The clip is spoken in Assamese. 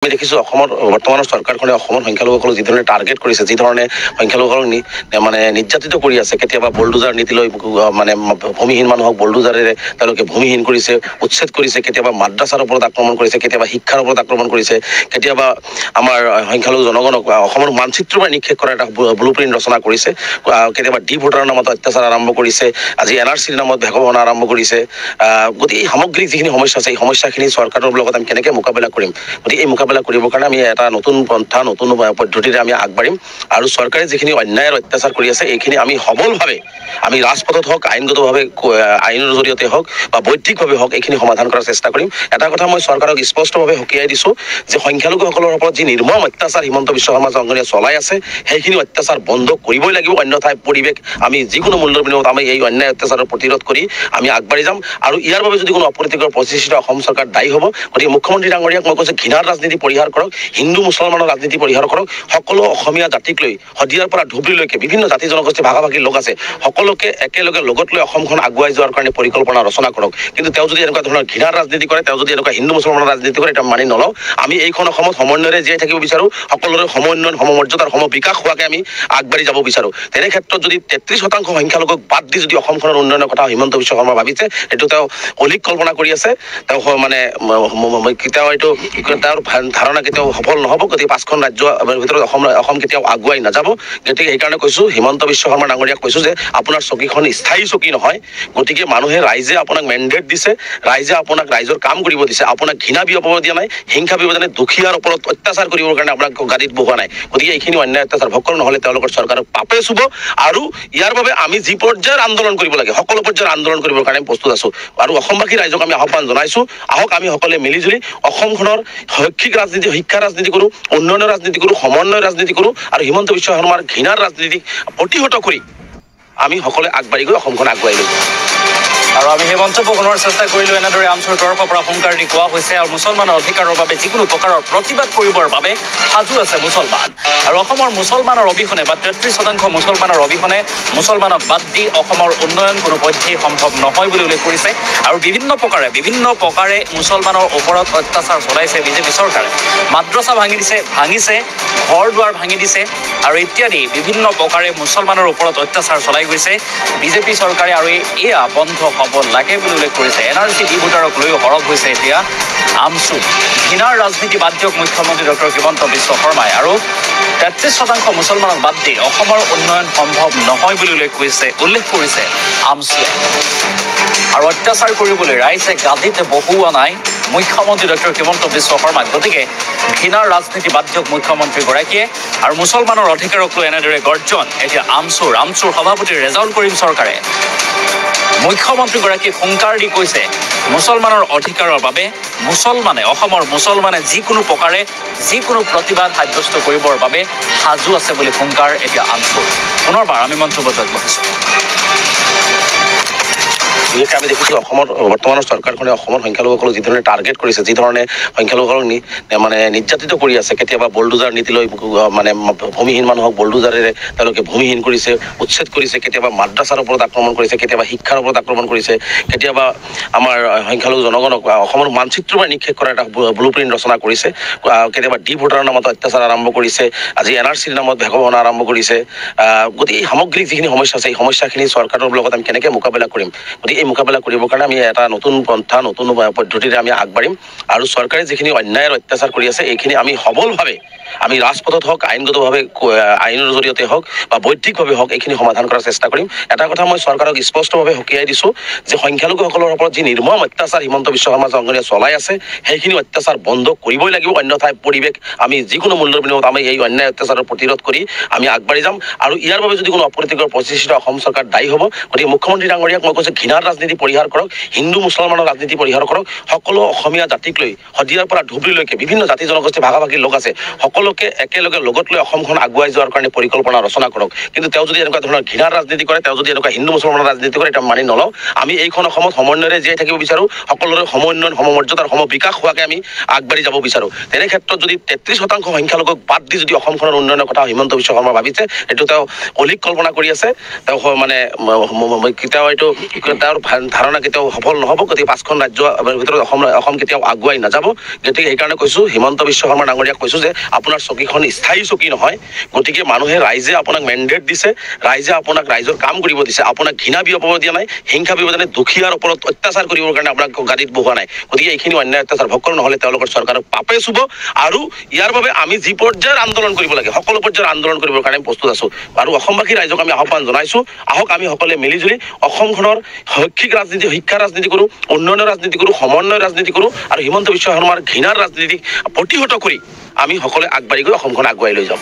আমি দেখিছোঁ অসমৰ বৰ্তমানৰ চৰকাৰখনে অসমৰ সংখ্যালঘুসকলক যি ধৰণে টাৰ্গেট কৰিছে, যি ধৰণে সংখ্যালঘুসকলক মানে নিৰ্যাতিত কৰি আছে, কেতিয়াবা বলডোজাৰ নীতি লৈ মানে ভূমিহীন মানুহক বলডোজাৰেৰে তেওঁলোকে ভূমিহীন কৰিছে, উচ্ছেদ কৰিছে, কেতিয়াবা মাদ্ৰাছাৰ ওপৰত আক্ৰমণ কৰিছে, কেতিয়াবা শিক্ষাৰ ওপৰত আক্ৰমণ কৰিছে, কেতিয়াবা আমাৰ সংখ্যালঘু জনগণক অসমৰ মানচিত্ৰৰ পৰা নিক্ষেপ কৰাৰ এটা ব্লু প্ৰিণ্ট ৰচনা কৰিছে, কেতিয়াবা ডি ভোটাৰৰ নামত অত্যাচাৰ আৰম্ভ কৰিছে, আজি এন আৰ চিৰ নামত ভেকভাওনা আৰম্ভ কৰিছে। গতিকে এই সামগ্ৰিক যিখিনি সমস্যা আছে, এই সমস্যাখিনি চৰকাৰৰ লগত আমি কেনেকৈ মোকাবিলা কৰিম, গতিকে এই মোকাবিলা কৰিবৰ কাৰণে আমি এটা নতুন পন্থা, নতুন পদ্ধতিৰে আমি আগবাঢ়িম। আৰু চৰকাৰে যিখিনি অন্যায় আৰু অত্যাচাৰ কৰি আছে, এইখিনি আমি সবলভাৱে আমি ৰাজপথত হওক, আইনগতভাৱে আইনৰ জৰিয়তে হওক বা বৌদ্ধিকভাৱে হওক, এইখিনি সমাধান কৰাৰ চেষ্টা কৰিম। এটা কথা মই চৰকাৰক স্পষ্টভাৱে সকীয়াই দিছোঁ যে সংখ্যালঘুসকলৰ ওপৰত যি নিৰ্মম অত্যাচাৰ হিমন্ত বিশ্ব শৰ্মা ডাঙৰীয়াই চলাই আছে, সেইখিনি অত্যাচাৰ বন্ধ কৰিবই লাগিব। অন্যথাই পৰিৱেশ আমি যিকোনো মূল্যৰ বিনিময়ত আমি এই অন্যায় অত্যাচাৰৰ প্ৰতিৰোধ কৰি আমি আগবাঢ়ি যাম। আৰু ইয়াৰ বাবে যদি কোনো অপ্ৰীতিকৰ পৰিস্থিতি অসম চৰকাৰ দায়ী হ'ব। গতিকে মুখ্যমন্ত্ৰী ডাঙৰীয়াক মই কৈছোঁ, ঘৃণাৰ ৰাজনীতি পৰিহাৰ কৰক, হিন্দু মুছলমানৰ ৰাজনীতি পৰিহাৰ কৰক, সকলো অসমীয়া জাতিক লৈ শদিয়াৰ পৰা ধুবুৰীলৈকে বিভিন্ন জাতি জনগোষ্ঠী ভাগা ভাগীৰ লোক আছে, সকলোকে একেলগে লগত লৈ অসমখন আগুৱাই যোৱাৰ কাৰণে পৰিকল্পনা ৰচনা কৰক। কিন্তু তেওঁ যদি এনেকুৱা ধৰণৰ ঘৃণাৰ ৰাজনীতি কৰে, তেওঁ যদি এনেকুৱা হিন্দু মুছলমানৰ ৰাজনীতি কৰে, এটা মানি নলওঁ। আমি এইখন অসমত সমন্বয়েৰে জীয়াই থাকিব বিচাৰোঁ, সকলোৰে সম উন্নয়ন, সমমৰ্যাদাৰ, সম বিকাশ হোৱাকৈ আমি আগবাঢ়ি যাব বিচাৰোঁ। তেনে ক্ষেত্ৰত যদি 33% সংখ্যালঘুক বাদ দি যদি অসমখনৰ উন্নয়নৰ কথা হিমন্ত বিশ্ব শৰ্মা ভাবিছে, এইটো তেওঁ অলিক কল্পনা কৰি আছে। তেওঁ মানে কেতিয়াও এইটো তেওঁৰ ধাৰণা কেতিয়াও সফল নহ'ব। গতিকে 5খন ৰাজ্যৰ ভিতৰত অসম কেতিয়াও আগুৱাই নাযাব। গতিকে সেইকাৰণে কৈছোঁ, হিমন্ত বিশ্ব শৰ্মা ডাঙৰীয়াক কৈছোঁ যে আপোনাৰ চকীখন স্থায়ী চকী নহয়। গতিকে মানুহে ৰাইজে আপোনাক মেণ্ডেট দিছে, ৰাইজে আপোনাক ৰাইজৰ কাম কৰিব দিছে, আপোনাক ঘৃণা বিয়পাব দিয়া নাই, হিংসা বিয়পাব দিয়া নাই, দুখীয়াৰ ওপৰত অত্যাচাৰ কৰিবৰ কাৰণে আপোনাক গাদীত বহোৱা নাই। গতিকে এইখিনি অন্যায় অত্যাচাৰ ভোগ কৰক, নহ'লে তেওঁলোকৰ চৰকাৰক পাপে চুব। আৰু ইয়াৰ বাবে আমি যি পৰ্যায়ৰ আন্দোলন কৰিব লাগে, সকলো পৰ্যায়ৰ আন্দোলন কৰিবৰ কাৰণে আমি প্ৰস্তুত আছোঁ। আৰু অসমবাসী ৰাইজক আমি আহ্বান জনাইছোঁ, আহক আমি সকলোৱে মিলিজুলি অসমখনৰ শৈক্ষিক ৰাজনীতি, শিক্ষাৰ ৰাজনীতি কৰোঁ, উন্নয়নৰ ৰাজনীতি কৰোঁ, সমন্বয়ৰ ৰাজনীতি কৰোঁ আৰু হিমন্ত বিশ্ব শৰ্মাৰ ঘৃণাৰ ৰাজনীতিক প্ৰতিহত কৰি আমি সকলোৱে আগবাঢ়ি গৈ অসমখন আগুৱাই লৈ যাম। আৰু আমি সেই মন্তব্য শুনোৱাৰ চেষ্টা কৰিলোঁ। এনেদৰে আমছুৰ তৰফৰ পৰা হুংকাৰ দি কোৱা হৈছে আৰু মুছলমানৰ অধিকাৰৰ বাবে যিকোনো প্ৰকাৰৰ প্ৰতিবাদ কৰিবৰ বাবে সাজু আছে মুছলমান। আৰু অসমৰ মুছলমানৰ অবিহনে বা 33% মুছলমানৰ অবিহনে মুছলমানক বাদ দি অসমৰ উন্নয়ন কোনো পধ্যেই সম্ভৱ নহয় বুলি উল্লেখ কৰিছে। আৰু বিভিন্ন প্ৰকাৰে মুছলমানৰ ওপৰত অত্যাচাৰ চলাইছে বিজেপি চৰকাৰে। মাদ্ৰাছা ভাঙি দিছে, ভাঙিছে, ঘৰ দুৱাৰ ভাঙি দিছে আৰু ইত্যাদি বিভিন্ন প্ৰকাৰে মুছলমানৰ ওপৰত অত্যাচাৰ চলাই গৈছে বিজেপি চৰকাৰে। আৰু এয়া বন্ধ হ'ব লাগে বুলি উল্লেখ কৰিছে। এন আৰ চি ডি ভোটাৰক লৈও সৰব হৈছে এতিয়া আমছু। ঘৃণাৰ ৰাজনীতি বাদ দিয়ক মুখ্যমন্ত্ৰী ডক্টৰ হিমন্ত বিশ্ব শৰ্মাই। আৰু 33% মুছলমানক বাদ দি অসমৰ উন্নয়ন সম্ভৱ নহয় বুলি উল্লেখ কৰিছে আমছুৱে। আৰু অত্যাচাৰ কৰিবলৈ ৰাইজে গাদীত বহুওৱা নাই মুখ্যমন্ত্ৰী ডক্টৰ হিমন্ত বিশ্ব শৰ্মাক। গতিকে ঘৃণাৰ ৰাজনীতি বাদ দিয়ক মুখ্যমন্ত্ৰীগৰাকীয়ে। আৰু মুছলমানৰ অধিকাৰক লৈ এনেদৰে গৰ্জন এতিয়া আমছুৰ। আমছুৰ সভাপতি ৰেজাউল কৰিম চৰকাৰে মুখ্যমন্ত্ৰীগৰাকীক হুংকাৰ দি কৈছে মুছলমানৰ অধিকাৰৰ বাবে মুছলমানে, অসমৰ মুছলমানে যিকোনো প্ৰকাৰে যিকোনো প্ৰতিবাদ সাব্যস্ত কৰিবৰ বাবে সাজু আছে বুলি হুংকাৰ এতিয়া আমছুৰ। পুনৰবাৰ আমি মন্তব্যত আগবাঢ়িছোঁ। বিশেষকৈ আমি দেখিছোঁ অসমৰ বৰ্তমানৰ চৰকাৰখনে অসমৰ সংখ্যালঘুসকলক যি ধৰণে টাৰ্গেট কৰিছে, যি ধৰণে সংখ্যালঘুসকলক মানে নিৰ্যাতিত কৰি আছে, কেতিয়াবা বলডোজাৰ নীতি লৈ মানে ভূমিহীন মানুহক বলডোজাৰেৰে তেওঁলোকে ভূমিহীন কৰিছে, উচ্ছেদ কৰিছে, কেতিয়াবা মাদ্ৰাছাৰ ওপৰত আক্ৰমণ কৰিছে, কেতিয়াবা শিক্ষাৰ ওপৰত আক্ৰমণ কৰিছে, কেতিয়াবা আমাৰ সংখ্যালঘু জনগণক অসমৰ মানচিত্ৰৰ পৰা নিক্ষেপ কৰাৰ এটা ব্লু প্ৰিণ্ট ৰচনা কৰিছে, কেতিয়াবা ডি ভোটাৰৰ নামত অত্যাচাৰ আৰম্ভ কৰিছে, আজি এন আৰ চিৰ নামত ভেকভাওনা আৰম্ভ কৰিছে। গতিকে এই সামগ্ৰিক যিখিনি সমস্যা আছে, এই সমস্যাখিনি চৰকাৰৰ লগত আমি কেনেকৈ মোকাবিলা কৰিম, গতিকে এই মোকাবিলা কৰিবৰ কাৰণে আমি এটা নতুন পন্থা, নতুন পদ্ধতিৰে আমি আগবাঢ়িম। আৰু চৰকাৰে যিখিনি অন্যায় আৰু অত্যাচাৰ কৰি আছে, এইখিনি আমি সবলভাৱে আমি ৰাজপথত হওক, আইনগতভাৱে আইনৰ জৰিয়তে হওক বা বৌদ্ধিকভাৱে হওক, এইখিনি সমাধান কৰাৰ চেষ্টা কৰিম। এটা কথা মই চৰকাৰক স্পষ্টভাৱে সকীয়াই দিছোঁ যে সংখ্যালঘুসকলৰ ওপৰত যি নিৰ্মম অত্যাচাৰ হিমন্ত বিশ্ব শৰ্মা ডাঙৰীয়াই চলাই আছে, সেইখিনি অত্যাচাৰ বন্ধ কৰিবই লাগিব। অন্যথাই পৰিৱেশ আমি যিকোনো মূল্যৰ বিনিময়ত আমি এই অন্যায় অত্যাচাৰৰ প্ৰতিৰোধ কৰি আমি আগবাঢ়ি যাম। আৰু ইয়াৰ বাবে যদি কোনো অপ্ৰীতিকৰ পৰিস্থিতি অসম চৰকাৰ দায়ী হ'ব। গতিকে মুখ্যমন্ত্ৰী ডাঙৰীয়াক মই কৈছোঁ, ঘৃণাৰ ৰাজনীতি পৰিহাৰ কৰক, হিন্দু মুছলমানৰ ৰাজনীতি পৰিহাৰ কৰক, সকলো অসমীয়া জাতিক লৈ শদিয়াৰ পৰা ধুবুৰীলৈকে বিভিন্ন জাতি জনগোষ্ঠী ভাগা ভাগীৰ লোক আছে, সকলো সকলোকে একেলগে লগত লৈ অসমখন আগুৱাই যোৱাৰ কাৰণে পৰিকল্পনা ৰচনা কৰক। কিন্তু তেওঁ যদি এনেকুৱা ধৰণৰ ঘৃণাৰ ৰাজনীতি কৰে, তেওঁ যদি এনেকুৱা হিন্দু মুছলমানৰ ৰাজনীতি কৰে, এটা মানি নলওঁ। আমি এইখন অসমত সমন্বয়েৰে জীয়াই থাকিব বিচাৰোঁ, সকলোৰে সম উন্নয়ন, সমমৰ্যাদাৰ, সম বিকাশ হোৱাকৈ আমি আগবাঢ়ি যাব বিচাৰোঁ। তেনে ক্ষেত্ৰত যদি 33% সংখ্যালঘুক বাদ দি যদি অসমখনৰ উন্নয়নৰ কথা হিমন্ত বিশ্ব শৰ্মা ভাবিছে, এইটো তেওঁ অলিক কল্পনা কৰি আছে। তেওঁ মানে কেতিয়াও এইটো তেওঁৰ ধাৰণা কেতিয়াও সফল নহ'ব। গতিকে 5খন ৰাজ্যৰ ভিতৰত অসম কেতিয়াও আগুৱাই নাযাব। গতিকে সেইকাৰণে কৈছোঁ, হিমন্ত বিশ্ব শৰ্মা ডাঙৰীয়াক কৈছোঁ যে আপোনাৰ চকীখন স্থায়ী চকী নহয়। গতিকে মানুহে, ৰাইজে আপোনাক মেণ্ডেট দিছে, ৰাইজে আপোনাক ৰাইজৰ কাম কৰিব দিছে, আপোনাক ঘৃণা বিয়পাব দিয়া নাই, হিংসা বিয়পাব দিয়া নাই, দুখীয়াৰ ওপৰত অত্যাচাৰ কৰিবৰ কাৰণে আপোনাক গাদীত বহোৱা নাই। গতিকে এইখিনি অন্যায় অত্যাচাৰ ভোগ কৰক, নহ'লে তেওঁলোকৰ চৰকাৰক পাপে চুব। আৰু ইয়াৰ বাবে আমি যি পৰ্যায়ৰ আন্দোলন কৰিব লাগে, সকলো পৰ্যায়ৰ আন্দোলন কৰিবৰ কাৰণে প্ৰস্তুত আছোঁ। আৰু অসমবাসী ৰাইজক আমি আহ্বান জনাইছোঁ, আহক আমি সকলোৱে মিলিজুলি অসমখনৰ শৈক্ষিক ৰাজনীতি, শিক্ষাৰ ৰাজনীতি কৰোঁ, উন্নয়নৰ ৰাজনীতি কৰোঁ, সমন্বয়ৰ ৰাজনীতি কৰোঁ আৰু হিমন্ত বিশ্ব শৰ্মাৰ ঘৃণাৰ ৰাজনীতিক প্ৰতিহত কৰি আমি সকলোৱে আগবাঢ়ি গৈ অসমখন আগুৱাই লৈ যাওঁ।